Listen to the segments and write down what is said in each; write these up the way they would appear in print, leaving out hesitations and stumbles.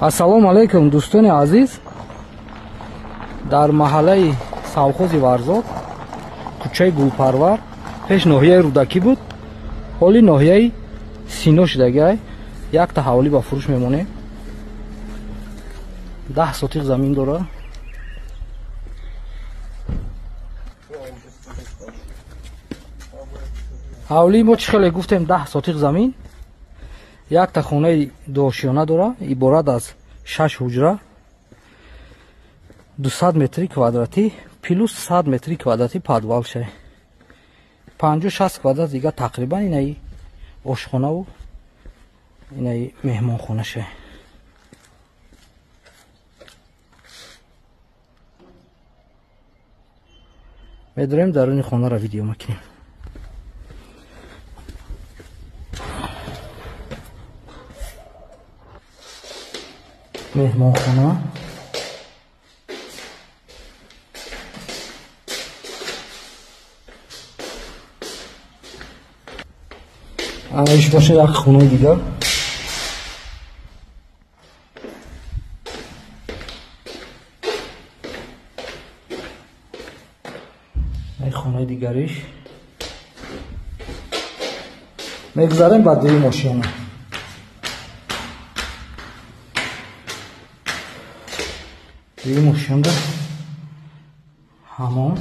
Ассалому алайкум, дӯстони азиз. Дар маҳаллаи Совхози Варзоб, кӯчаи Гулпарвар, пеш ноҳияи Рӯдакӣ буд, ҳоли ноҳияи Сино шудагиай. Якта ҳавлӣ ба фурӯш мемонем. 10 сотиқ замин дора. Ҳавлии мо чӣ хеле гуфтем, 10 сотиқ замин, якта хонаи дуошиёна дора, иборат аз 6 ҳуҷра, 200 метри квадратӣ плюс 100 метри квадратӣ подвал шай. 50-60 квадрат дига тақрибан инаи ошхонаву инаи меҳмонхона шай. Медорем даруни хонаро видео мекунем. Меҳмонхона, иш боша як хонаи дигар. Ай хонаи дигариш. Мегузарем ба дуюм ошёна. Дуюм ошёнда ҳамон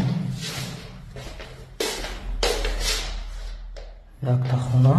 якта хона,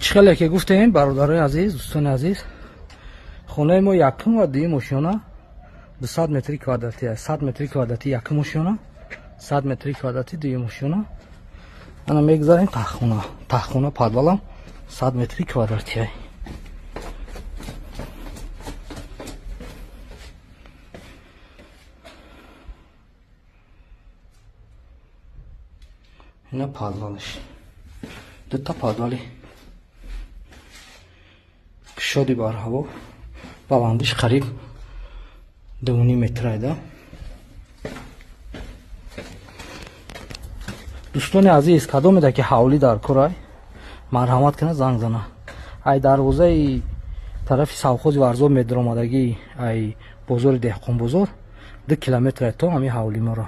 чӣ хеле ки гуфтем, бародарои азиз, дӯстони азиз, хонаи мо якум ва дуюм ошёна 200 метри квадратӣ аст. 100 метри квадратӣ якум ошёна, 100 метри квадратӣ дуюм ошёна. Ана мегузарем таххона. Таххона подвалам 100 метри квадратӣ аст. Ина подвалаш. Дута подвали кушоди барҳаво, баландиш қариб 2,5 метрайда. Дӯстони азиз, кадомеда ки ҳавлӣ дар корай, марҳамат кина, занг зана. Ай дарвозаи тарафи Совхози Варзоб медаромадагӣ, ай бозори Деҳқонбозор 2 километрай то ҳамин ҳавлӣ моро.